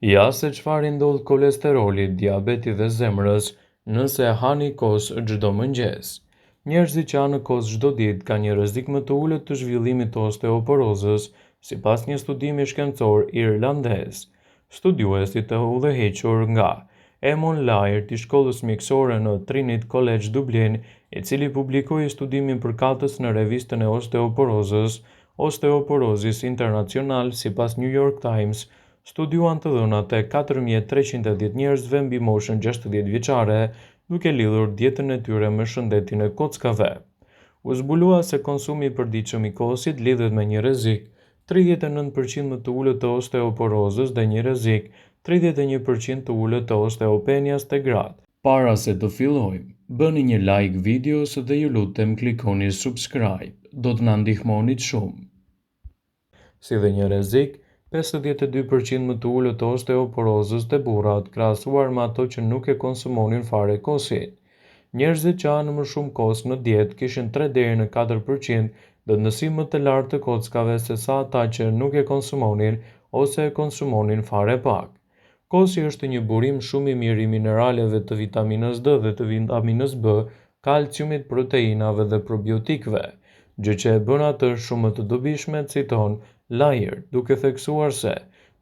Ja se çfarë i ndodh kolesterolit, diabetit dhe zemrës nëse hani kos çdo mëngjes. Njerëzit që hanë kos çdo ditë kanë një rrezik më të ulët të zhvillimit të osteoporozës, sipas një studimi shkencor irlandez. Studiuesit të udhëhequr nga Eamon Laird i Shkollës Mjekësore në Trinity College Dublin, i cili publikoi studimin përkatës në revistën e osteoporozës Osteoporosis International, sipas New York Times, studiuan të dhënat e 4310 njerëzve mbi moshën 60 vjeçare, duke lidhur dietën e tyre me shëndetin e kockave. U zbulua se konsumi i përditshëm i kosit lidhet me një rrezik 39% më të ulët të osteoporozës dhe një rrezik 31% të ulët të osteopenias te gratë. Para se të fillojmë, bëni një like videos dhe ju lutem klikoni subscribe, do të na ndihmonit shumë. Si dhe një rrezik 52% më të ulët të osteoporozës te burrat krahasuar me ato që nuk e konsumonin fare kosin. Njerëzit që hanë më shumë kos në dietë kishin 3 deri në 4% dendësi më të lartë të kockave se sa ata që nuk e konsumonin ose e konsumonin fare pak. Kosi është një burim shumë i mirë i mineraleve të vitaminës D dhe të vitaminës B, kalciumit, proteinave dhe probiotikëve, gjë që e bën atë shumë më të dobishme, citon Laird, duke theksuar se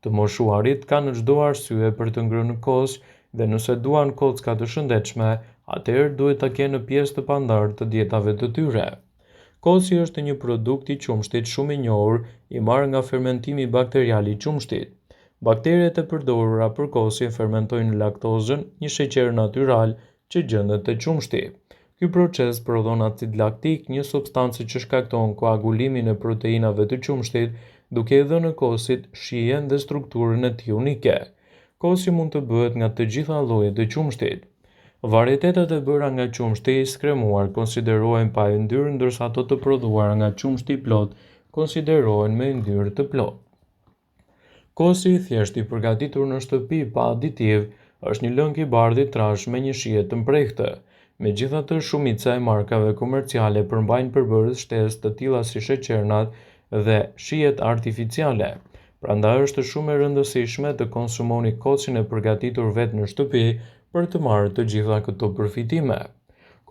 të moshuarit kanë çdo arsye për të ngrënë kos dhe nëse duan kocka të shëndetshme, atëherë duhet ta kenë pjesë të pandarë të dietave të tyre. Kosi është një produkt i qumështit shumë i njohur, i marrë nga fermentimi bakterial i qumështit. Bakteret e përdorura për kosin fermentojnë laktozën, një sheqer natyral që gjendet te qumështi. Ky proces prodhon acid laktik, një substancë që shkakton koagulimin e proteinave të qumështit, duke i dhënë kosit shijen dhe strukturën e tij unike. Kosi mund të bëhet nga të gjitha llojet e qumështit. Varietetet e bëra nga qumështi i skremuar konsiderohen pa yndyrë, ndërsa ato të prodhuara nga qumështi i plotë konsiderohen me yndyrë të plotë. Kosi i thjeshtë i përgatitur në shtëpi pa aditiv është një lëng i bardhë i trashë me një shije të mprehtë. Megjithatë, shumica e markave komerciale përmbajnë përbërës shtesë të tilla si sheqernat dhe shijet artificiale. Prandaj është shumë e rëndësishme të konsumoni kosin e përgatitur vetë në shtëpi për të marrë të gjitha këto përfitime.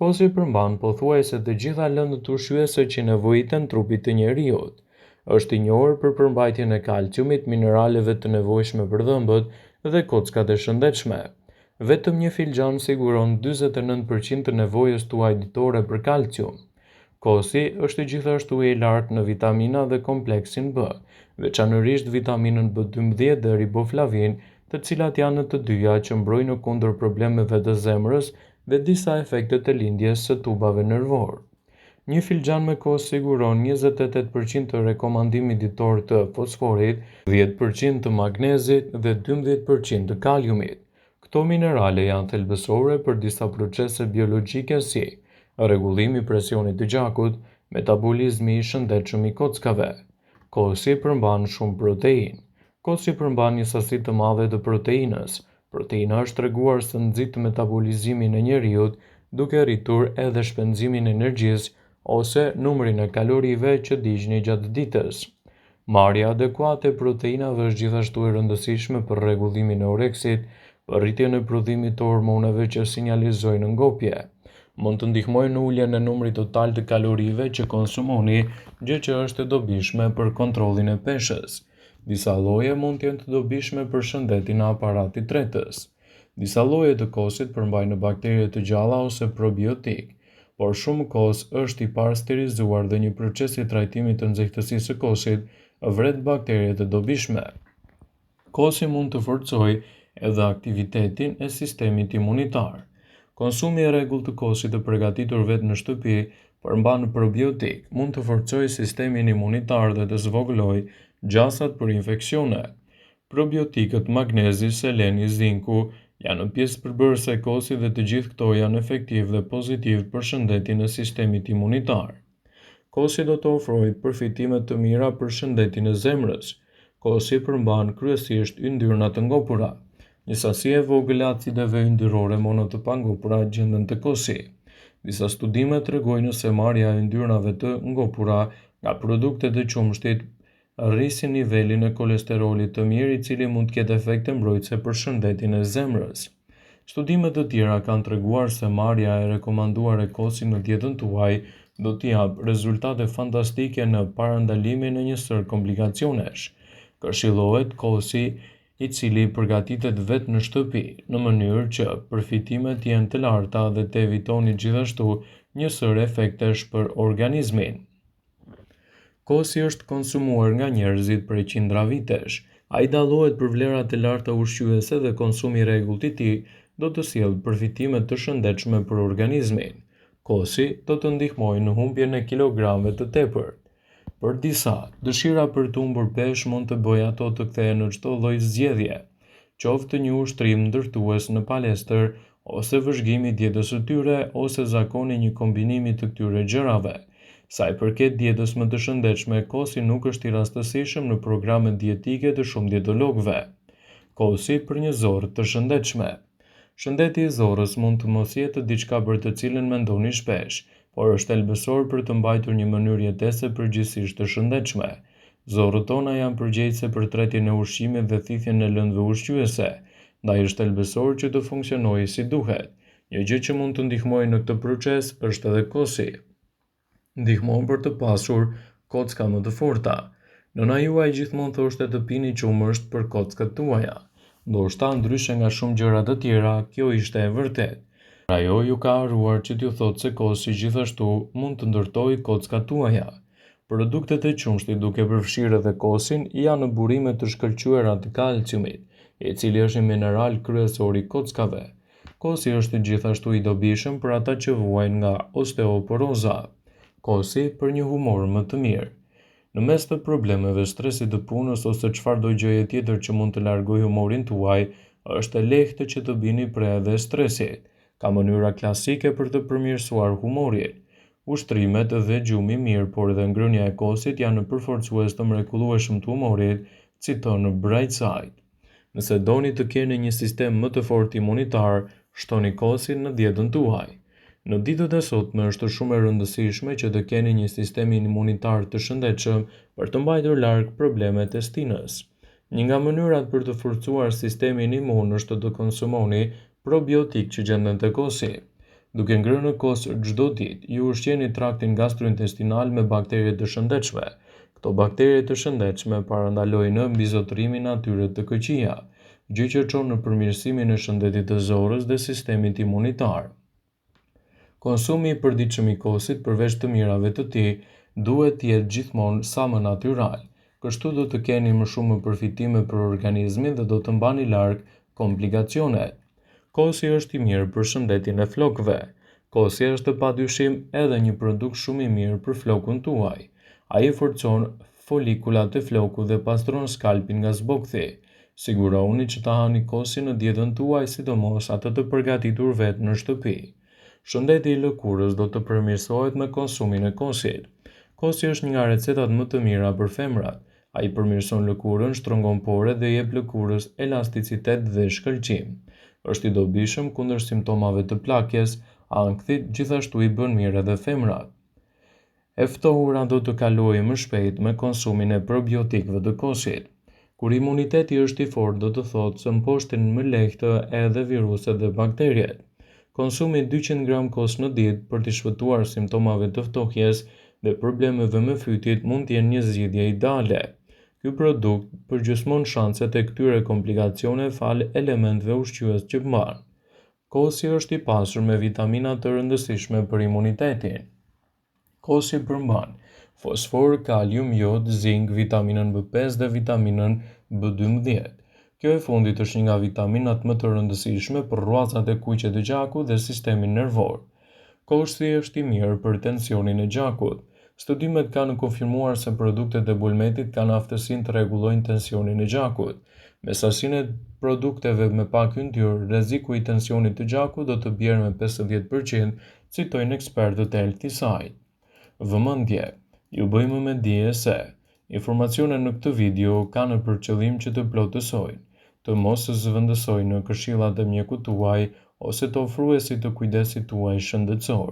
Kosi përmban pothuajse të gjitha lëndët ushqyese që nevojiten trupit të njeriut. Është i njohur për përmbajtjen e kalciumit, mineraleve të nevojshme për dhëmbët dhe kockat e shëndetshme. Vetëm një filxhan siguron 49% të nevojës tuaj ditore për kalcium. Kosi është gjithashtu i lartë në vitamina dhe kompleksin B, veçanërisht vitaminën B12 dhe riboflavin, të cilat janë të dyja që mbrojnë kundër problemeve të zemrës dhe disa efekte të lindjes së tubave nervor. Një filxhan me kos siguron 28% të rekomandimit ditor të fosforit, 10% të magnezit dhe 12% të kaliumit. Këto minerale janë thelbësore për disa procese biologjike si rregullimi i presionit të gjakut, metabolizmi i shëndetshëm i kockave. Kosi përmban shumë proteinë. Kosi përmban një sasi të madhe të proteinës. Proteina është treguar se nxit metabolizimin e njeriut, duke rritur edhe shpenzimin e energjisë ose numrin e kalorive që digjni gjatë ditës. Marrja adekuate e proteinave është gjithashtu e rëndësishme për rregullimin e oreksit, për rritjen e prodhimit të hormoneve që sinjalizojnë ngopje. Mund të ndihmojë në uljen e numrit total të kalorive që konsumoni, gjë që është e dobishme për kontrollin e peshës. Disa lloje mund të jenë të dobishme për shëndetin e aparatit tretës. Disa lloje të kosit përmbajnë bakterie të gjalla ose probiotik, por shumë kos është i pasterizuar dhe një proces i trajtimit të nxehtësisë së kosit vret bakteret e dobishme. Kosi mund të forcojë edhe aktivitetin e sistemit imunitar. Konsumi i rregullt të kosit të përgatitur vetë në shtëpi përmban probiotik, mund të forcojë sistemin imunitar dhe të zvogëlojë gjasat për infeksione. Probiotikët, magnezi, seleni, zinku janë pjesë përbërëse e kosit dhe të gjithë këto janë efektivë dhe pozitivë për shëndetin e sistemit imunitar. Kosi do të ofrojë përfitime të mira për shëndetin e zemrës. Kosi përmban kryesisht yndyrna të ngopura. Një sasi e vogël e acideve yndyrore mono të pangopura gjenden te kosi. Disa studime tregojnë se marrja e yndyrnave të ngopura nga produktet e qumështit. rrisin nivelin e kolesterolit të mirë i cili mund të ketë efekte mbrojtëse për shëndetin e zemrës. Studime të tjera kanë treguar se marrja e rekomanduar e kosit në dietën tuaj do të japë rezultate fantastike në parandalimin e një sërë komplikacionesh. Këshillohet kosi i cili përgatitet vetë në shtëpi, në mënyrë që përfitimet të jenë të larta dhe të evitoni gjithashtu një sërë efektesh për organizmin. Kosi është konsumuar nga njerëzit prej qindra vitesh. Ai dallohet për vlerat e larta ushqyese dhe konsumi i rregullt i tij do të sjellë përfitime të shëndetshme për organizmin. Kosi do të ndihmojë në humbjen e kilogramëve të tepërt. Për disa, dëshira për të humbur peshë mund të bëjë ato të kthehen në çdo lloj zgjedhje, qoftë një ushtrim ndërtues në palestër ose vëzhgimi i dietës së tyre ose zakoni i një kombinimi të këtyre gjërave. Sa i përket dietës më të shëndetshme, kosi nuk është i rastësishëm në programet dietike të shumë dietologëve. Kosi për një zorrë të shëndetshme. Shëndeti i zorrës mund të mos jetë diçka për të cilën mendoni shpesh, por është thelbësor për të mbajtur një mënyrë jetese përgjithësisht të shëndetshme. Zorrët tona janë përgjegjëse për tretjen e ushqimit dhe thithjen e lëndëve ushqyese, ndaj është thelbësor që të funksionojë si duhet. Një gjë që mund të ndihmojë në këtë proces është edhe kosi. Ndihmon për të pasur kocka më të forta. Nëna juaj gjithmonë thoshte të pini qumësht për kockat tuaja. Ndoshta, ndryshe nga shumë gjëra të tjera, kjo ishte e vërtetë. Por ajo ju ka harruar që t'ju thotë se kosi gjithashtu mund të ndërtojë kockat tuaja. Produktet e qumështit duke përfshirë edhe kosin janë burime të shkëlqyera të kalciumit, i cili është një mineral kryesor i kockave. Kosi është gjithashtu i dobishëm për ata që vuajnë nga osteoporoza. Kosi për një humor më të mirë. Në mes të problemeve, stresit të punës ose çfarëdo gjëje tjetër që mund të largojë humorin tuaj, është e lehtë që të bini pre edhe stresit. Ka mënyra klasike për të përmirësuar humorin. Ushtrimet dhe gjumi i mirë, por edhe ngrënia e kosit janë përforcues të mrekullueshëm të humorit, citon Brightside. Nëse doni të keni një sistem më të fortë imunitar, shtoni kosin në dietën tuaj. Në ditët e sotme është shumë e rëndësishme që të keni një sistem imunitar të shëndetshëm për të mbajtur larg problemet e stinës. Një nga mënyrat për të forcuar sistemin imun është të konsumoni probiotikë që gjenden te kosi. Duke ngrënë kos çdo ditë, ju ushqeni traktin gastrointestinal me bakterie të shëndetshme. Këto bakterie të shëndetshme parandalojnë mbizotërimin e atyre të këqija, gjë që çon në përmirësimin e shëndetit të zorrës dhe sistemit imunitar. Konsumi i përditshëm i kosit, përveç të mirave të tij, duhet të jetë gjithmonë sa më natyral. Kështu do të keni më shumë përfitime për organizmin dhe do të mbani larg komplikacionet. Kosi është i mirë për shëndetin e flokëve. Kosi është padyshim edhe një produkt shumë i mirë për flokun tuaj. Ai forcon folikulat e flokut dhe pastron skalpin nga zbokthi. Sigurohuni që ta hani kosin në dietën tuaj, sidomos atë të përgatitur vetë në shtëpi. Shëndeti i lëkurës do të përmirësohet me konsumin e kosit. Kosi është një nga recetat më të mira për femrat. Ai përmirëson lëkurën, shtrëngon poret dhe i jep lëkurës elasticitet dhe shkëlqim. Është i dobishëm kundër simptomave të plakjes, ankthit, gjithashtu i bën mirë edhe femrat. E ftohura do të kalojë më shpejt me konsumin e probiotikëve të kosit. Kur imuniteti është i fortë do të thotë se mposhtin më lehtë edhe viruset dhe bakteriet. Konsumi i 200 gram kos në ditë për t'i shpëtuar simptomave të ftohjes dhe problemeve me fytit mund të jenë një zgjidhje ideale. Ky produkt përgjysmon shanset e këtyre komplikacioneve falë elementëve ushqyes që mban. Kosi është i pasur me vitamina të rëndësishme për imunitetin. Kosi përmban fosfor, kalium, jod, zink, vitaminën B5 dhe vitaminën B12. Kjo e fundit është një nga vitaminat më të rëndësishme për rruazat e kuqe të gjakut dhe sistemin nervor. Kosi është i mirë për tensionin e gjakut. Studimet kanë konfirmuar se produktet e bulmetit kanë aftësinë të rregullojnë tensionin e gjakut. Me sasinë e produkteve me pak yndyrë, rreziku i tensionit të gjakut do të bjerë me 50%, citojnë ekspertët e Healthyside. Vëmendje! Ju bëjmë me dije se informacionet në këtë video kanë për qëllim që të plotësojnë, të mos zëvendësojnë këshillat e mjekut tuaj ose të ofruesit të kujdesit tuaj shëndetësor.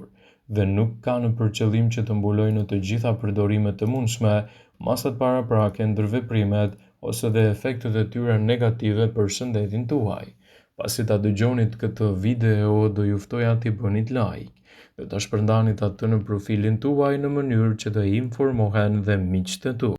dhe nuk kanë për qëllim që të mbulojnë të gjitha përdorimet e mundshme, masat paraprake, ndërveprimet ose dhe efektet e tyre negative për shëndetin tuaj. Pasi ta dëgjonit këtë video, do ju ftoja t'i bënit like dhe ta shpërndanit atë në profilin tuaj në mënyrë që të informohen dhe miqtë tuaj.